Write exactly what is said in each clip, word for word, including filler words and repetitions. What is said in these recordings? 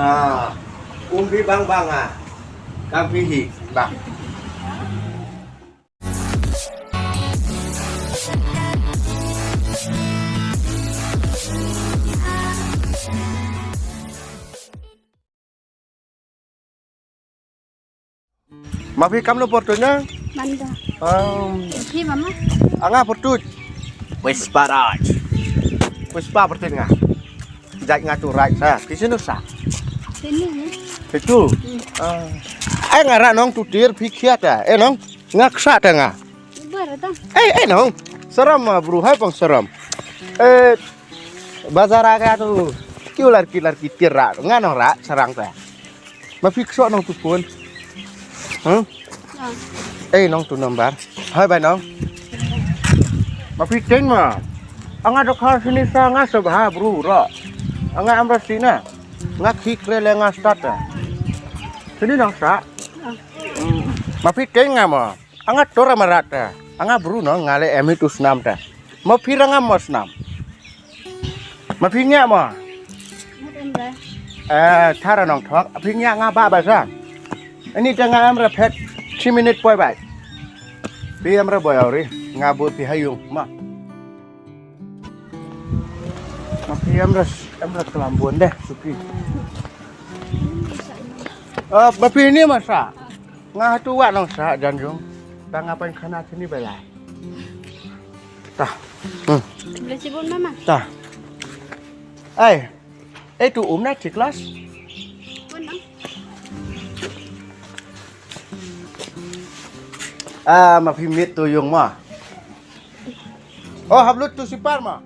Ah, um phi bang bang ah. Kam phi hi bang. Ma phi kamno por tuid na? Manda. Um, Phi mama? Anga por tuid. Whisper Raj. Whisper por tuid nga. Jait nga tu Raj sa. Phi sino sa? Sini ni. Phi tu. Ah. Ai nga ra nong tu tir phi khia ta. Eh nong. Nga ksa ta nga. Bar ta. Eh eh nong. Saram ma bru hai pang saram. Eh bazar aga tu. Kiu larki larki tir ra. Nga nong ra sarang ta. Ma phi kso nong tu pun. Huh? Eh nong tu number. Hai bai nong. Ma phi ten ma. Anga dokhar sini sa nga sabha bru ro. Anga amra sina. Nga khik re le nga start ta. Sini nong sa. Hmm. Ma phi ten nga ma. Anga tora marat ta. Anga bru nong nga le emi tu snam ta. Ma phi ranga ma snam. Ma phi ngiah mo? Eh, thara nong thok. Phi ngiah nga ba ba sa. Ani ta nga amra phet. Chi minit poi bai. Phi amra boy auri. Nga bu phi hayung ma. Ma phi amra amra kelam bun deh suki. Eh, ma phi ni masa. Nga tu wa nong sa janjung. Tang apa yang kana sini belai. Tah. Hmm. Boleh cibun mama. Tah. Ai. Eh tu um na di kelas. Pun no. Ah, ma phi mit tu yung ma. Oh, hablut tu sipar ma.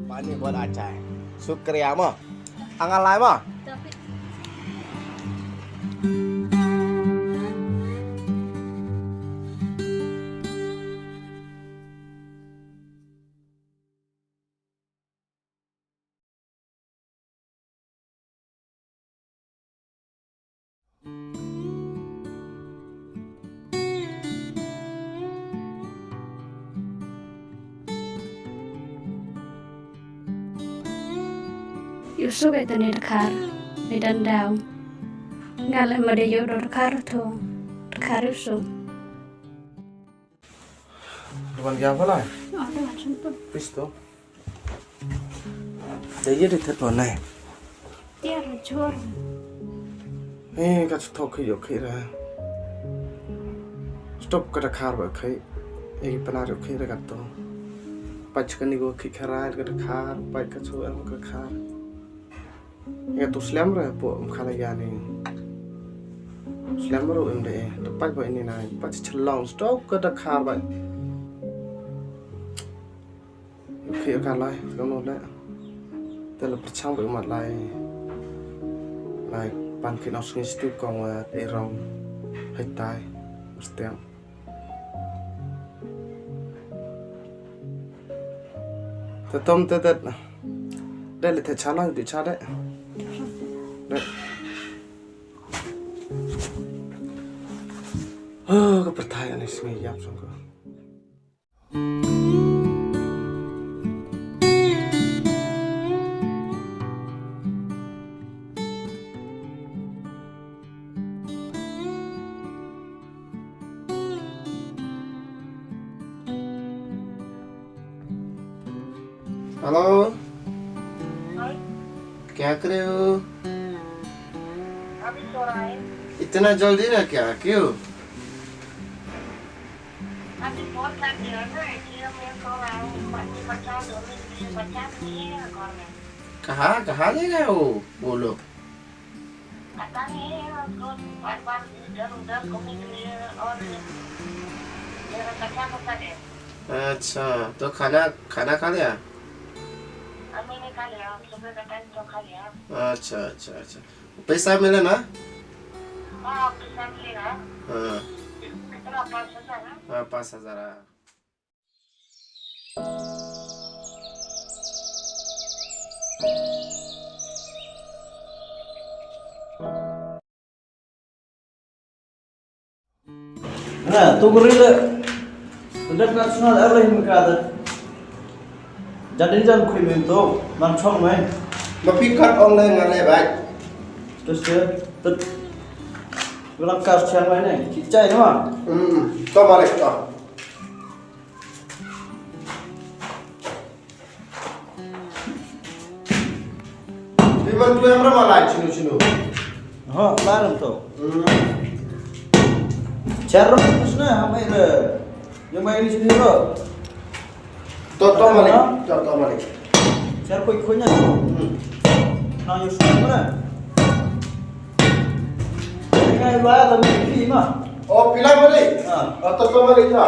Pani bol achai. Sukriya mo. Angalai mo. Yusuf ito ni dkhar ni dandau. Ngale made yo do dkhar tho dkhar Yusuf. Dewan gya pala? Oh, dewan sentuh. Pisto. Te ye de te to nai. Tiar jor. Eh, ka thok khi yo khi ra. Stop ka da khar ba khi. Eh, pana yo khi ra ka to. Pach ka ni go khi khara ka da khar, pach ka chu em ka khar. Ka tu slem re po um khala ya ni. Slem ro em de. Tu pach ba ini nai. Pach chlong stop ka da khar ba. Khi ka lai, ka no le. Te la pyrchang ba mat lai. Lai pan khi nong sngi stu kong wa te rong. Hai tai. Stiang. Te tom te te. De le te cha lang di cha de. De. Oh, ka pyrthai ani sngi yap song ko. Hello, क्या कर रहे हो? अभी सो रहा है। इतना जल्दी ना क्या, क्यों? अभी फोन कर दिया ना, इसलिए मैं सो रहा हूँ। बच्चे बच्चा दोनों के लिए बच्चा भी नहीं है घर में। कहाँ, कहाँ ले गए वो, वो लोग? पता नहीं है, हम लोग बार बार इधर उधर घूमने के लिए। और मेरा बच्चा को कर है। अच्छा, तो खाना, खाना खा लिया? हाँ, मैंने खा लिया, सुबह का टाइम तो खा लिया। अच्छा, अच्छा, अच्छा। पैसा मिले ना? हाँ, पैसा मिलेगा। हाँ। कितना, पाँच हजार है? हाँ, पाँच हजार, हाँ। Na, tu guri le. Ndak na suna arle him ka da. Jadi jan kui men tu, man chong men. Ma phi kat ong le ngan le bai. Terus dia, tut. Bilang kar chang men ne, cicai nama. Hmm, to malik to. Phi ban tu em ra ma lai chinu chinu. Ha, lai ram to. Hmm. Char ram kusna, ha mai re. Yung mai ni chinu ro. To, to malik. To, to malik. Char koi koi na. Hmm. Na yung sunu na. Ngai ba ta mi phi ma. Oh, phi lai malik. Ha. Oh, to, to malik ta.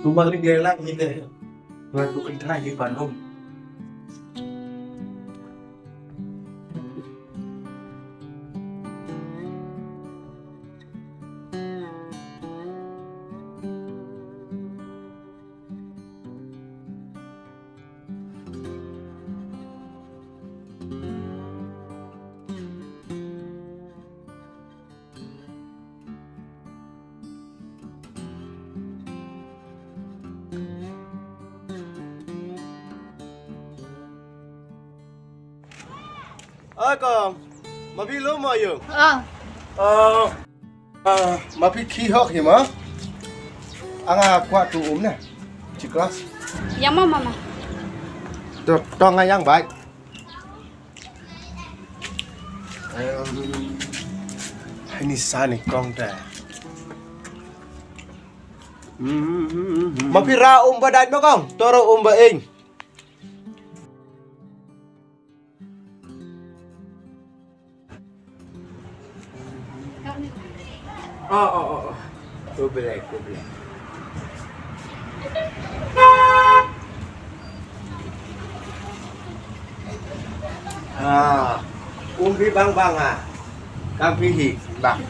Tu malik lela ni de. Tuan tu kentang di Bandung. Oi kong, ma phi lum mo ïa? Ah. Ah, ah, ma phi khih hok hi ma? Nga kwah tu um na. Chi klas. Ïa ma mama. To, to nga ïa bai. Em, hai ni sa ni kong ta. Ma phi ra um ba dait ma kong, to ra um ba ing. Oh, oh, oh, oh. Khublei, khublei. Ah, um phi bang bang ah. Kam phi hi bang.